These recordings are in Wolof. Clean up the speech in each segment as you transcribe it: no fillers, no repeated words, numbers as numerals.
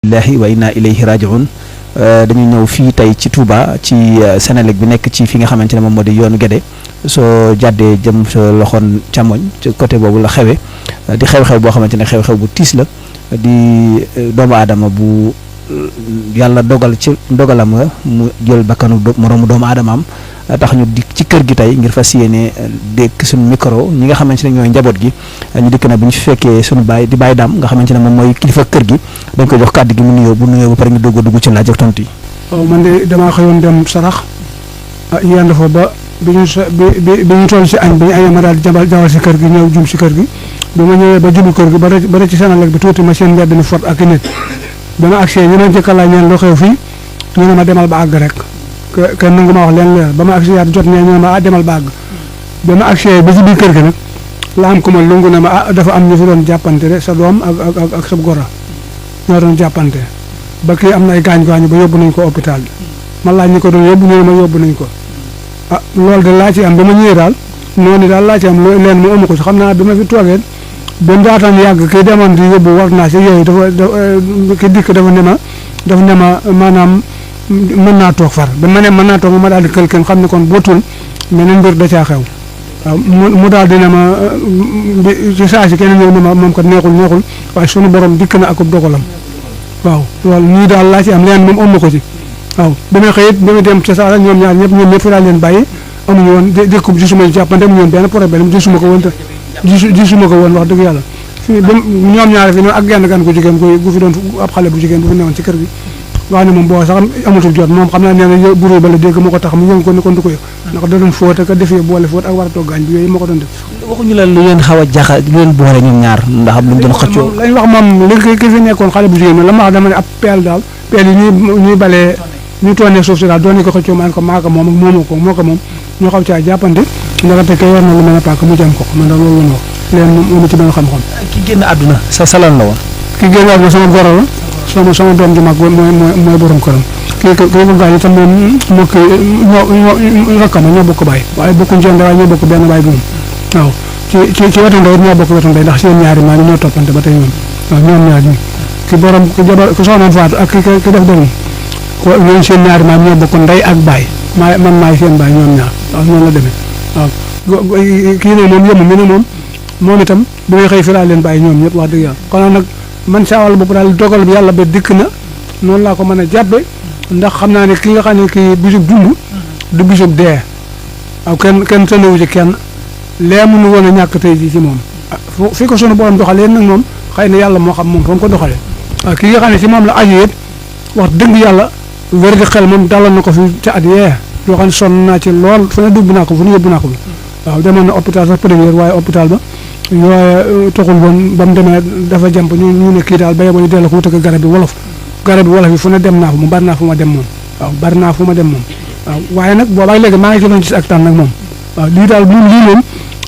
lillahi wa inna ilayhi raji'un dañu ñëw fii tey ci Touba ci Senelec bi nekk ci fi nga xamante ne moom moo di yoonu Guédé soo jàddee jëm sa loxoon càmmoñ ci côté boobu la xewe di xew-xew boo xamante ne xew-xew bu tiis la di doomu aadama bu yàlla dogal ci dogalam nga mu jël bakkanu moroomu doomu aadamaam tax ñu di ci kër gi tey ngir fas yéene dékk suñu micro ñi nga xamante ne ñooy njaboot gi ñu dikk na bu ñu fi fekkee suñu baay di Baye Dame nga xamante ne moom mooy kilifa kër gi dañ ko jox kàddu gi mu nuyoo bu nuyoo ba pare ñu dugg ci laaj ak tontu yi. waaw man de damaa xëyoon dem sarax yéen fa ba bi ñu toll si añ bi ñu añee ma daal di jawal si kër gi ñëw jum si kër gi bi ma ñëwee ba jubu kër gi ba ci Senelec bi tuuti ma seen mbedd mi fort ak i nit ba ma agsee ñu ma njëkka laaj ñeen loo xew fii ñu ne ma demal ba àgg rek kenn nangu ma wax leen leer ba ma agsee yaat jot ne ñu ne ma demal ba àgg ba ma agsee ba ci biir kër gi nag la am ku ma lungu ne ma dafa am ñu fi doon jàppante de sa doom ak sa gora ñoo doon jàppante ba kii am na ay gaañ-gaañu ba yóbbu nañ ko hôpital bi ma laaj ñi ko doon yóbbu ñu ne ma yóbbu nañ ko loolu de laa ci am ba ma ñëwee daal noonu daal laa ci am leen mu amu ko si xam naa bi ma fi toogee ba mu daataan yàgg kii demoon di yóbbu war naa si yooyu ki dikk dafa ne ma maanaam mën naa toog far ba ma ne mën naa toog ma daal di kël kenn xam ne kon bootul meneen mbir da caa xew waaw mu daal di ne ma ci saa si keneen ñëw ne ma moom kat neexul waaye sunu borom dikk na akub dogalam waaw loolu nii daal laa ci am leen moom amu ko ci waaw ba may xëyit ba may dem ca saa ñoom ñëpp fi daal leen bàyyi amuñu woon dékkub gisuma jàppante amuñu woon benn problème gisuma ko woon wax dëgg yàlla ñoom ñaar fi noonu ak genn gan gu jigéen gu fi doon ab xale bu jigéen bu fi newoon ci kër gi wax ne moom boo sax amatul jot moom xam naa nee na buru ba la dégg moo ko tax mu yëngu ko ni kon du ko yëg ndax da doon fóot ak defee boole fóot ak war a toog gaañ bi yooyu moo ko doon def waxuñu la lu leen xaw a jaxa lu leen boole ñoom ñaar ndax am lu ñu doon xëccoo lañ wax moom li ki fi nekkoon xale bu jigéen la ma wax dama ne ab peel daal peel yi ñuy balee ñu toonee suuf si daal doon ko xëccoo maan ko maa ko moom ak moo ko moom ñoo xaw caa jàppante ndaxte kay war na lu mel ne paak mu jëm ko man daal loolu la wax leen moom ci benn xam-xam ki génn àdduna sa salon la woon ki génn àdduna sama goro la sama doom ju mag mooy borom këram kii ko gaañ itam moom moo ko ñoo rakkama ñoo bokk bàyyi waaye bokkuñ jënd waaye ñoo bokk benn bàyyi bi moom waaw ci wetu ndey ñoo bokk wetu ndey ndax seen ñaari maa ñoo toppante ba tey ñoom waaw ñoom ñaar ñi ki borom ki jabar ki soxnaam faatu ak ki def doom ko ñoom seen ñaari maa ñoo bokk ndey ak bàyyi man maay seen bàyyi ñoom ñaar waaw noonu la demee waaw kii ne moom yëmu mi ne moom itam bu ngay xëy fi laa leen bàyyi ñoom ñëpp wax dëgg yàlla kon nag man saa wàll bopp daal dogal bi yàlla ba dikk na noonu laa ko mën a jàppe ndax xam naa ne ki nga xam ne kii bisub dund du bisub dee waaw kenn tënewu ci kenn lee mënu woon a ñàkk tey ji ci moom fi ko sunu borom doxalee nag moom xëy na yàlla moo xam moom fa mu ko doxalee waaw ki nga xam ne ci moom la aju it wax dëgg yàlla wér di xel moom dalal na ko fi ca at yee yoo xam ne sonn naa ci lool fu ne dugg naa ko fu ne yóbbu naa ko waaw demoon na hôpital sax première waaye hôpital ba yooye taxul woon ba mu demee dafa jàmp ñu ne kii daal ba yeboo ñu delloo ko wutal garab bi wolof yi fu ne dem naa fa mu bari naa fu ma dem moom waaw bari naa fu ma dem moom waaw waaye nag boobaag léegi maa ngi ci doon gis ak tànn nag moom waaw lii daal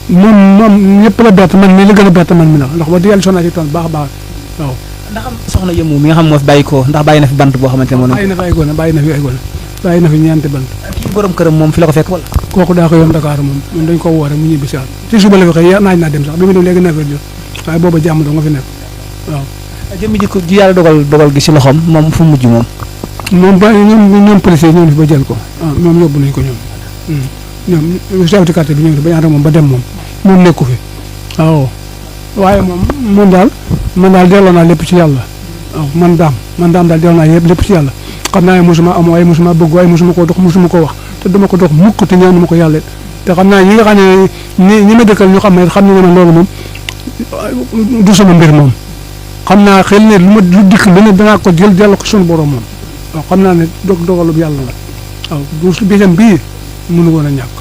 moom ñëpp la bett man mii la gën a bett man mi la ndax ba di yàlla sonn naa ci toon baax a baax waaw ndax am soxna yëmu mi nga xam moo fi bàyyi ko ndax bàyyi na fi bant boo xamante ne moom bàyyi na fi ñeenti bant kii borom këram moom fi la ko fekk wala kooku daa ko yoon Dakar moom dañ ko woo rek mu ñibbi si waat ci suba la fi xëy naaj naa dem sax bi mu dem léegi 9 heures jot waaye booba jàmm doo nga fi nekk waaw jëmmi ji yàlla dogal gi si loxoom moom fu mujj moom ba ñoom policier ñoom fi ba jël ko waaw ñoom yóbbu nañ ko ñoom chef de quartier bi ñëw ba ñaata moom ba dem moom nekku fi waaw waaye moom daal man daal delloo naa lépp ci yàlla waaw man daam daal delloo naa lépp ci yàlla xam naa ne mosuma am waaye mosuma bëgg waaye mosuma koo dox mosuma koo wax te dama ko dox mukk te ñaanu ma ko yàlla te xam naa ñi nga xam ne ñi ma dëkkal ñu xam ne man loolu moom du sama mbir moom xam naa xel ne lu dikk lu ne danaa ko jël delloo ko sunu borom moom waaw xam naa ne dogalub yàlla la waaw du bisam bii mënu woon a ñàkk